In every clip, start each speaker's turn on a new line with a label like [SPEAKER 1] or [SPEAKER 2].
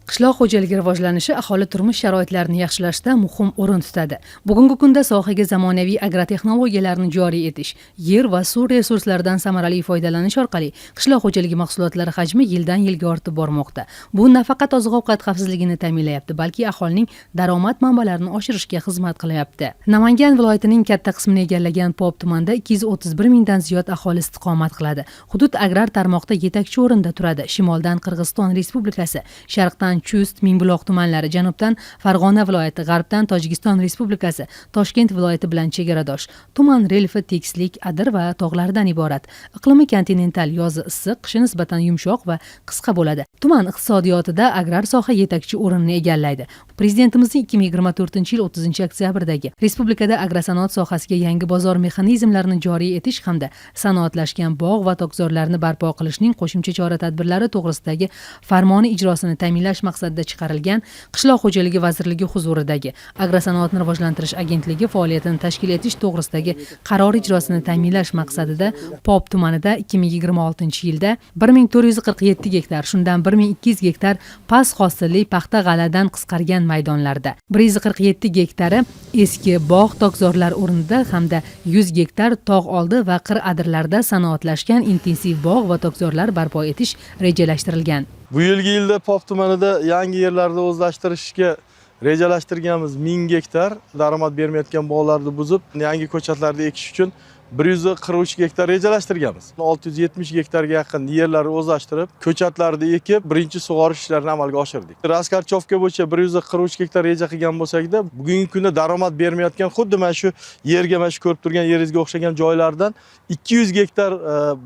[SPEAKER 1] Qishloq xo'jaligi rivojlanishi aholi turmush sharoitlarini yaxshilashda muhim o'rin tutadi. Bugungi kunda sohaga zamonaviy agrotexnologiyalarni joriy etish, yer va suv resurslaridan samarali foydalanish orqali qishloq xo'jaligi mahsulotlari hajmi yildan yilga ortib bormoqda. Bu nafaqat oziq-ovqat xavfsizligini ta'minlayapti, balki aholining daromad manbalarini oshirishga xizmat qilyapti. Namangan viloyatining katta qismini egallagan Pop tumanida 231 mingdan ziyod aholi istiqomat qiladi. Hudud agrar tarmoqda yetakchi o'rinda turadi. Shimoldan Qirg'iziston Respublikasi, sharqdan Chust, Mingbuloq tumanlari, janubdan Farg'ona viloyati, g'arbdan Tojikiston Respublikasi, Toshkent viloyati bilan chegaradosh. Tuman relyefi tekislik, adir va tog'lardan iborat. Iqlimi kontinental, yozi issiq, qishi nisbatan yumshoq va qisqa bo'ladi. Tuman iqtisodiyotida agrar soha yetakchi o'rinni egallaydi. Prezidentimizning 2024-yil 30 oktyabrdagi respublikada agrosanoat sohasiga yangi bozor mexanizmlarini joriy etish hamda sanoatlashgan bog' va tokzorlarni barpo qilishning qo'shimcha chora-tadbirlari to'g'risidagi farmoni ijrosini ta'minlash maqsadida chiqarilgan Qishloq xo'jaligi vazirligi huzuridagi Agrosanoatni rivojlantirish agentligi faoliyatini tashkil etish to'g'risidagi qaror ijrosini ta'minlash maqsadida Pop tumanida 2026-yilda 1447 gektar, shundan 1200 gektar past hosilli paxta g'alladan qisqargan maydonlarda, 147 gektari eski bog' tokzorlar o'rnida hamda 100 gektar tog' oldi va qir adirlarda sanoatlashgan intensiv bog' va tokzorlar barpo etish rejalashtirilgan.
[SPEAKER 2] Bu yilgi yilda Pop tumanida yangi yerlarni o'zlashtirishga rejalashtirganmiz 1000 gektar. Daromad bermayotgan bog'larni buzib, yangi ko'chatlarni ekish uchun 143 gektar rejalashtirganmiz. 670 gektarga yaqin yerlarni o'zlashtirib, ko'chatlarni ekib, birinchi sug'orish ishlarini amalga oshirdik. Раскорчевка bo'yicha 143 gektar reja qilgan bo'lsak-da, bugungi kunda daromad bermayotgan xuddi mana shu yerga, mana shu ko'rib turgan yeringizga o'xshagan joylardan 200 gektar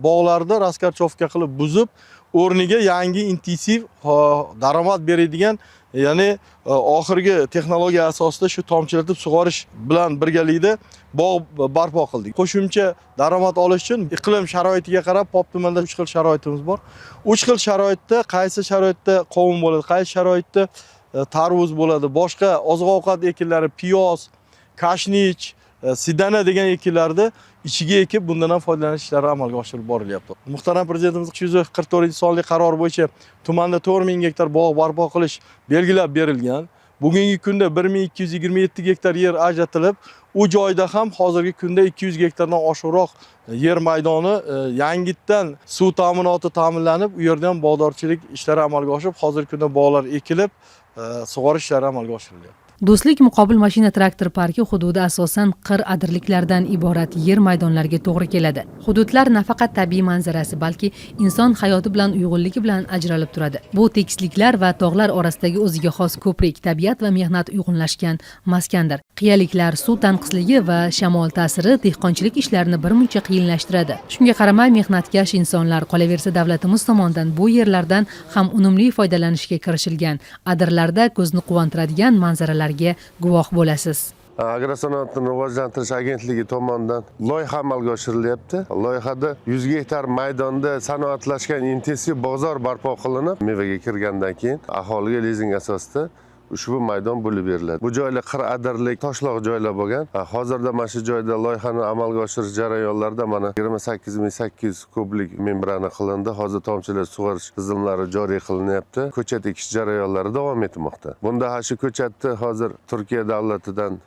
[SPEAKER 2] bog'larni раскорчевка qilib buzib, o'rniga yangi intensiv daromad beradigan, ya'ni oxirgi texnologiya asosida shu tomchilatib sug'orish bilan birgalikda bog' barpo qildik. Qo'shimcha daromad olish uchun iqlim sharoitiga qarab Pop tumanida 3 xil sharoitimiz bor. 3 xil sharoitda qaysi sharoitda qovun bo'ladi, qaysi sharoitda tarvuz bo'ladi, boshqa oziq-ovqat ekinlari, piyoz, kashnich, sidana degan ekinlarni ichiga ekib, bundan ham foydalanish ishlari amalga oshirib borilyapti. Muhtaram Prezidentimiz 344-sonli qaror bo'yicha tumanda 4000 gektar bog' barpo qilish belgilab berilgan. Bugungi kunda 1227 gektar yer ajratilib, u joyda ham hozirgi kunda 200 gektardan oshiqroq yer maydoni yangitdan suv ta'minoti ta'minlanib, u yerda ham bog'dorchilik ishlari amalga oshib, hozirgi kunda bog'lar ekilib, sug'orish ishlari amalga oshirilyapti.
[SPEAKER 1] Do'stlik muqobil mashina traktor parki hududi asosan qir adirliklardan iborat yer maydonlarga to'g'ri keladi. Hududlar nafaqat tabiiy manzarasi, balki inson hayoti bilan uyg'unligi bilan ajralib turadi. Bu tekisliklar va tog'lar orasidagi o'ziga xos ko'prik, tabiat va mehnat uyg'unlashgan maskandir. Qiyaliklar, suv tanqisligi va shamol ta'siri dehqonchilik ishlarini birmuncha qiyinlashtiradi. Shunga qaramay, mehnatkash insonlar, qolaversa davlatimiz tomonidan bu yerlardan ham unumli foydalanishga kirishilgan. Adirlarda ko'zni quvontiradigan manzaralarga guvoh bo'lasiz.
[SPEAKER 3] Agrosanoatni rivojlantirish agentligi tomonidan loyiha amalga oshirilyapti. Loyihada 100 gektar maydonda sanoatlashgan intensiv bozor barpo qilinib, mevaga kirgandan keyin aholiga lizing asosida ushbu maydon bo'lib beriladi. Bu joylar qir adirlik, toshloq joylar bo'lgan. Hozirda mana shu joyda loyihani amalga oshirish jarayonlarida mana 28 800 kublik membrana qilindi. Hozir tomchilatib sug'orish tizimlari joriy qilinyapti. Ko'chat ekish jarayonlari davom etmoqda. Bunda shu ko'chatni hozir Turkiya davlatidan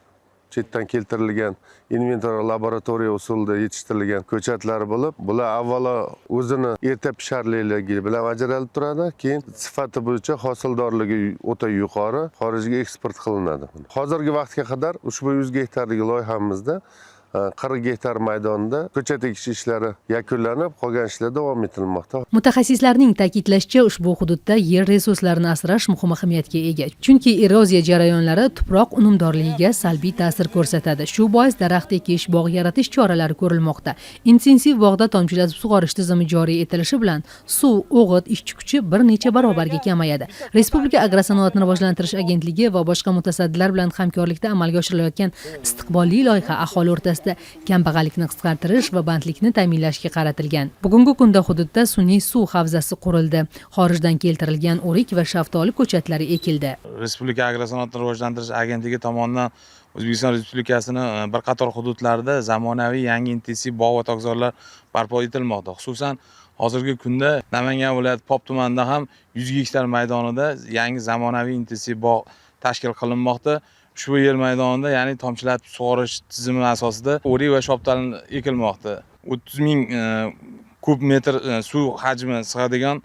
[SPEAKER 3] chetdan keltirilgan in vitro laboratoriya usulida yetishtirilgan ko'chatlar bo'lib, bular avvalo o'zini erta pisharliligi bilan ajralib turadi, keyin sifati bo'yicha hosildorligi o'ta yuqori, xorijga eksport qilinadi. Hozirgi vaqtga qadar ushbu 100 gektarlik loyihamizda 40 gektar maydonda ko'chat ekish ishlari yakunlanib, qolgan ishlar davom etilmoqda.
[SPEAKER 1] Mutaxassislarning ta'kidlashicha, ushbu hududda yer resurslarini asrash muhim ahamiyatga ega. Chunki eroziya jarayonlari tuproq unumdorligiga salbiy ta'sir ko'rsatadi. Shu bois daraxt ekish, bog' yaratish choralari ko'rilmoqda. Intensiv bog'da tomchilatib sug'orish tizimi joriy etilishi bilan suv, o'g'it, ishchi kuchi bir necha barobarga kamayadi. Respublika agrosanoatni rivojlantirish agentligi va boshqa mutasaddilar bilan hamkorlikda amalga oshirilayotgan istiqbolli loyiha aholi o'rtasida kambag'allikni qisqartirish va bandlikni ta'minlashga qaratilgan. Bugungi kunda hududda sun'iy suv havzasi qurildi. Xorijdan keltirilgan o'rik va shaftoli ko'chatlari ekildi.
[SPEAKER 4] Respublika agrosanoatni rivojlantirish agentligi tomonidan O'zbekiston Respublikasini bir qator hududlarida zamonaviy yangi intensiv bog' va tokzorlar barpo etilmoqda. Xususan, Hozirgi kunda Namangan viloyati Pop tumanida ham 100 gektar maydonida yangi zamonaviy intensiv bog' tashkil qilinmoqda. Ushbu yer maydonida, ya'ni tomchilatib sug'orish tizimi asosida o'rik va shobtal ekilmoqda. 30 ming kub metr suv hajmi sig'adigan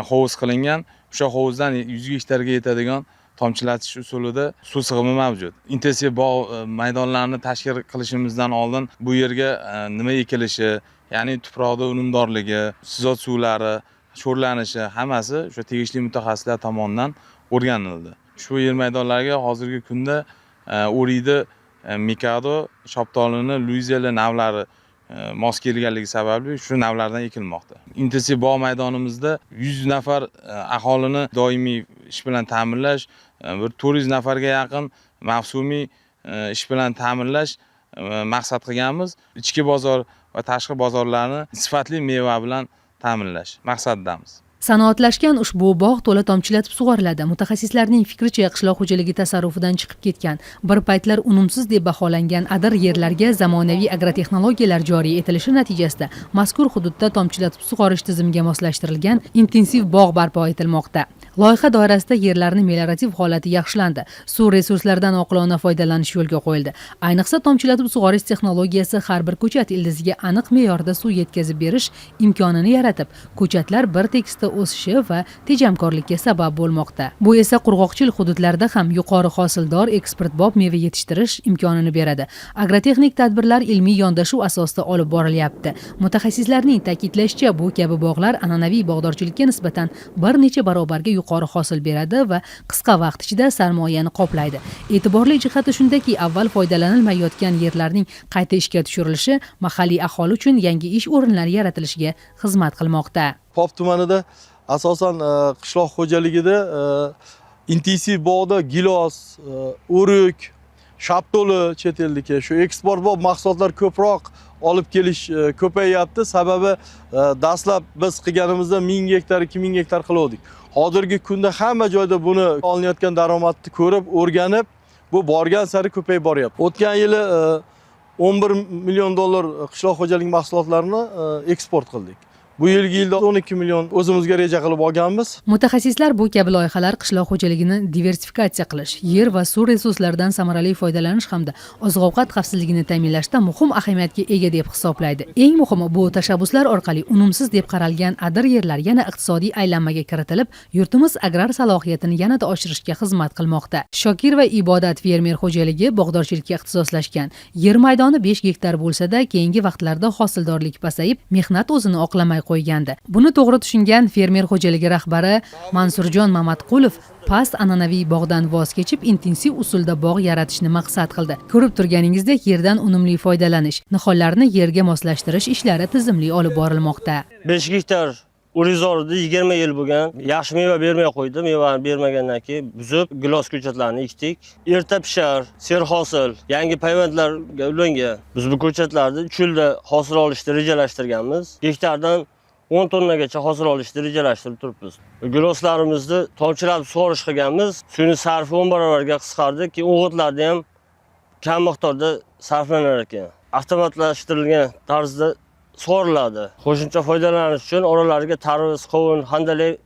[SPEAKER 4] hovuz qilingan. O'sha hovuzdan 100 gektarga yetadigan tomchilatish usulida suv sig'imi mavjud. Intensiv bog' maydonlarini tashkil qilishimizdan oldin bu yerga nima ekilishi, ya'ni tuproqda unumdorligi, sizot suvlari, sho'rlanishi hammasi o'sha tegishli mutaxassislar tomonidan o'rganildi. Ushbu yer maydonlariga hozirgi kunda o'rikni Mikado, shobtolini Luizela navlari mos kelganligi sababli shu navlardan ekilmoqda. Intensiv bog' maydonimizda 100 nafar aholini doimiy ish bilan ta'minlash, bir 400 nafarga yaqin mavsumiy ish bilan ta'minlash maqsad qilganmiz. Ichki bozor va tashqi bozorlarni sifatli meva bilan ta'minlash maqsadidamiz.
[SPEAKER 1] Sanoatlashgan ushbu bog' to'la tomchilatib sug'oriladi. Mutaxassislarning fikricha, qishloq xo'jaligi tasarrufidan chiqib ketgan, bir paytlar unumsiz deb baholangan adir yerlarga zamonaviy agrotexnologiyalar joriy etilishi natijasida mazkur hududda tomchilatib sug'orish tizimiga moslashtirilgan intensiv bog' barpo etilmoqda. Loyiha doirasida yerlarni meliorativ holati yaxshilandi, suv resurslaridan oqilona foydalanish yo'lga qo'yildi. Ayniqsa, tomchilatib sug'orish texnologiyasi har bir ko'chat ildiziga aniq me'yorda suv yetkazib berish imkonini yaratib, ko'chatlar bir tekisda o'sishi va tejamkorlikka sabab bo'lmoqda. Bu esa qurg'oqchil hududlarda ham yuqori hosildor, eksportbop meva yetishtirish imkonini beradi. Agrotexnik tadbirlar ilmiy yondashuv asosida olib borilyapti. Mutaxassislarning ta'kidlashicha, bu kabi bog'lar an'anaviy bog'dorchilikka nisbatan bir necha barobarga yuqori hosil beradi va qisqa vaqt ichida sarmoyani qoplaydi. E'tiborli jihati shundaki, avval foydalanilmay yotgan yerlarning qayta ishga tushirilishi mahalliy aholi uchun yangi ish o'rinlari yaratilishiga xizmat qilmoqda.
[SPEAKER 2] Pop tumanida asosan qishloq xo'jaligida intensiv bog'da gilos, o'rik, shaftoli, chet elniki shu eksportbop mahsulotlar ko'proq olib kelish ko'payyapti. Sababi dastlab biz qilganimizda 1000 gektar, 2000 gektar qiluvdik. Hozirgi kunda hamma joyda buni olinayotgan daromadni ko'rib, o'rganib, bu borgan sari ko'payib boryapti. O'tgan yili 11 million dollar qishloq xo'jalik mahsulotlarini eksport qildik. Bu yilgi yilda 12 million o'zimizga reja qilib olganmiz.
[SPEAKER 1] Mutaxassislar bu kabi loyihalar qishloq xo'jaligini diversifikatsiya qilish, yer va suv resurslaridan samarali foydalanish hamda oziq-ovqat xavfsizligini ta'minlashda muhim ahamiyatga ega deb hisoblaydi. Eng muhimi, bu tashabbuslar orqali unumsiz deb qaralgan adir yerlar yana iqtisodiy aylanmaga kiritilib, yurtimiz agrar salohiyatini yanada oshirishga xizmat qilmoqda. Shokir va Ibodat fermer xo'jaligi bog'dorchilikka ixtisoslashgan. Yer maydoni 5 gektar bo'lsa-da, keyingi vaqtlarda hosildorlik pasayib, mehnat o'zini oqlamay qo'ygandi. Buni to'g'ri tushungan fermer xo'jaligi rahbari Mansurjon Mamatqulov past an'anaviy bog'dan voz kechib, intensiv usulda bog' yaratishni maqsad qildi. Ko'rib turganingizdek, yerdan unumli foydalanish, nihollarni yerga moslashtirish ishlari tizimli olib borilmoqda.
[SPEAKER 5] 5 gektar o'rikzorida 20 yil bo'lgan. Yaxshi meva bermay qo'ydi. Mevani bermagandan keyin buzib, gilos ko'chatlarini ekdik. Erta pishar, serhosil, yangi payvandlarga ulangan. Biz bu ko'chatlarni 3 yilda hosil olishni rejalashtirganmiz. Gektardan 10 tonnagacha hosil olishni rejalashtirib turibmiz. Giloslarimizni tomchilatib sug'orish qilganmiz. Suvni sarfi 10 barobarga qisqardi. Keyin o'g'itlarni ham kam miqdorda sarflanar ekan. Avtomatlashtirilgan tarzda sug'oriladi. Qo'shimcha foydalanish uchun oralariga tarvuz, qovun, handalak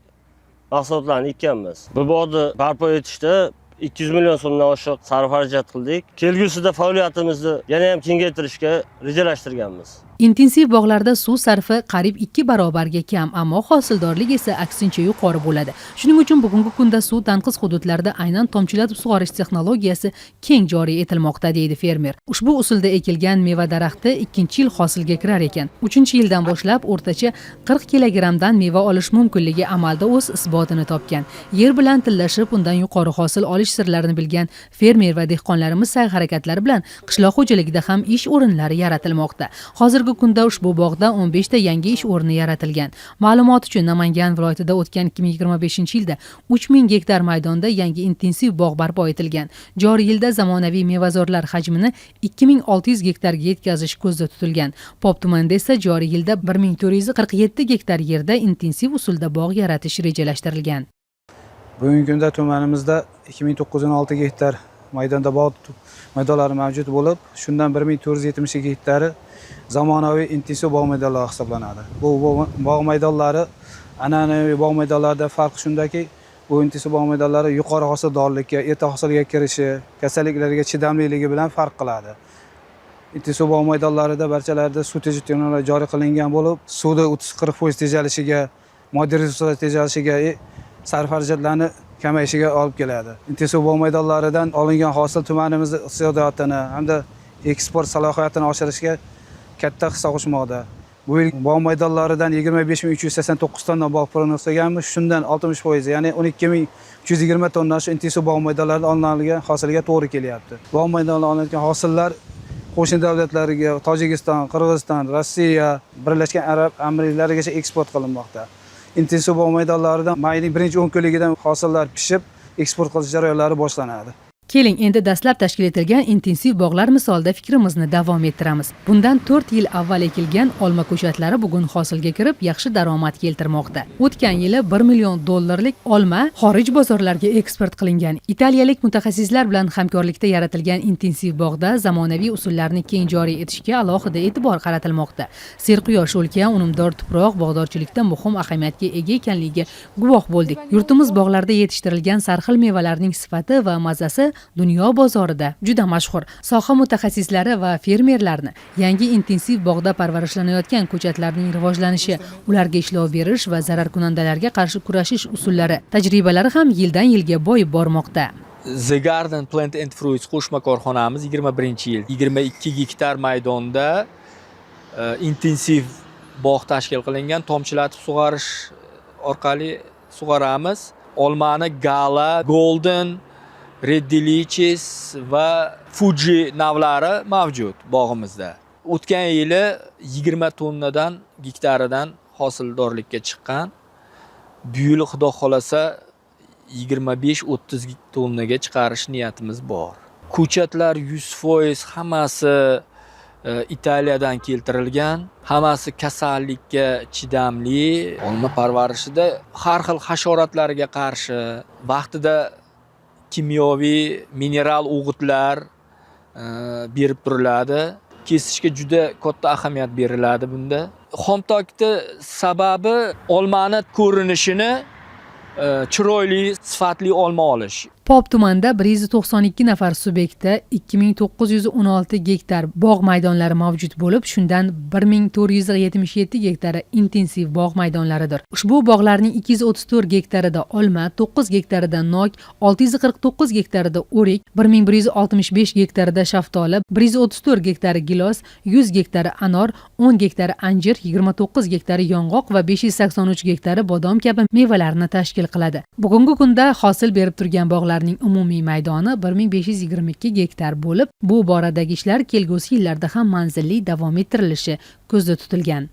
[SPEAKER 5] mahsulotlarini ekkanmiz. Bu bog'ni barpo etishda 200 million so'mdan oshiq sarf xarajat qildik. Kelgusida faoliyatimizni yana ham kengaytirishga rejalashtirganmiz.
[SPEAKER 1] Intensiv bog'larda suv sarfi qariyb 2 barobarga kam, ammo hosildorlik esa aksincha yuqori bo'ladi. Shuning uchun bugungi kunda suv tanqis hududlarda aynan tomchilatib sug'orish texnologiyasi keng joriy etilmoqda, deydi fermer. Ushbu usulda ekilgan meva daraxti ikkinchi yil hosilga kirar ekan. Uchinchi yildan boshlab o'rtacha 40 kilogrammdan meva olish mumkinligi amalda o'z isbotini topgan. Yer bilan tillashib, undan yuqori hosil olish sirlarini bilgan fermer va dehqonlarimiz sa'y harakatlari bilan qishloq xo'jaligida ham ish o'rinlari yaratilmoqda. Hozirgi kunda ushbu bog'da 15 ta yangi ish o'rni yaratilgan. Ma'lumot uchun, Namangan viloyatida o'tgan 2025 yilda 3000 gektar maydonda yangi intensiv bog' barpo etilgan. Joriy yilda zamonaviy mevazorlar hajmini 2600 gektarga yetkazish ko'zda tutilgan. Pop tumanida esa joriy yilda 1447 gektar yerda intensiv usulda bog' yaratish rejalashtirilgan.
[SPEAKER 6] Bugungi kunda tumanimizda 2916 gektar maydonda bog' maydonlari mavjud bo'lib, shundan 1472 gektari zamonaviy intensiv bog' maydonlari hisoblanadi. Bu bog' maydonlari an'anaviy bog' maydonlaridan farqi shundaki, bu intensiv bog' maydonlari yuqori hosildorlikka, erta hosilga kirishi, kasalliklarga chidamliligi bilan farq qiladi. Intensiv bog' maydonlarida barchalarida suv tejash texnologiyalari joriy qilingan bo'lib, suvni 30-40% tejalishiga, moddiy resurslar tejalishiga, sarf xarajatlarni kamayishiga olib keladi. Intensiv bog' maydonlaridan olingan hosil tumanimiz iqtisodiyotini hamda eksport salohiyatini oshirishga katta hissa qo'shmoqda. Bu yil bog' maydonlaridan 25 389 tonna bog' prognoz qilganmiz. Shundan 60%, ya'ni 12 320 tonna shu intensiv bog' maydonlaridan olingan hosilga to'g'ri kelyapti. Bog' maydonlaridan olingan hosillar qo'shni davlatlarga, Tojikiston, Qirg'iziston, Rossiya, Birlashgan Arab Amirliklarigacha eksport qilinmoqda. Intensiv bog' maydonlaridan mayning birinchi 10 kunligidan hosillar pishib, eksport qilish jarayonlari boshlanadi.
[SPEAKER 1] Keling, endi dastlab tashkil etilgan intensiv bog'lar misolida fikrimizni davom ettiramiz. Bundan 4 yil avval ekilgan olma ko'chatlari bugun hosilga kirib, yaxshi daromad keltirmoqda. O'tgan yili 1 million dollarlik olma xorij bozorlariga eksport qilingan. Italiyalik mutaxassislar bilan hamkorlikda yaratilgan intensiv bog'da zamonaviy usullarni keng joriy etishga alohida e'tibor qaratilmoqda. Serquyosh o'lka, unumdor tuproq bog'dorchilikda muhim ahamiyatga ega ekanligiga guvoh bo'ldik. Yurtimiz bog'larida yetishtirilgan sarxil mevalarning sifati va mazasi dunyo bozorida juda mashhur. Soha mutaxassislari va fermerlarni yangi intensiv bog'da parvarishlanayotgan ko'chatlarning rivojlanishi, ularga ishlov berish va zararkunandalarga qarshi kurashish usullari, tajribalari ham yildan yilga boyib bormoqda.
[SPEAKER 7] The Garden Plant and Fruits qo'shma korxonamiz 21 yil 22 gektar maydonda intensiv bog' tashkil qilingan. Tomchilatib sug'orish orqali sug'oramiz. Olmani Gala, Golden, Red Delicious va Fuji navlari mavjud bog'imizda. O'tgan yili 20 tonnadan gektaridan hosildorlikka chiqqan. Bu yil, xudo xohlasa, 25-30 tonnaga chiqarish niyatimiz bor. Ko'chatlar 100% hammasi Italiyadan keltirilgan, hammasi kasallikka chidamli. Olma parvarishida har xil hasharotlarga qarshi vaqtida kimyoviy, mineral o'g'itlar berib turiladi. Kesishga juda katta ahamiyat beriladi bunda. Xomtokni sababi olmani ko'rinishini chiroyli, sifatli olma olish.
[SPEAKER 1] Pop tumanida 192 nafar subyektda 2916 gektar bog' maydonlari mavjud bo'lib, shundan 1477 gektari intensiv bog' maydonlaridir. Ushbu bog'larning 234 gektarida olma, 9 gektarida nok, 649 gektarida o'rik, 1165 gektarida shaftoli, 134 gektari gilos, 100 gektari anor, 10 gektari anjir, 29 gektari yong'oq va 583 gektari bodom kabi mevalarni tashkil qiladi. Bugungi kunda hosil berib turgan bog'larning umumiy maydoni 1522 gektar bo'lib, bu boradagi ishlar kelgusi yillarda ham manzilli davom ettirilishi ko'zda tutilgan.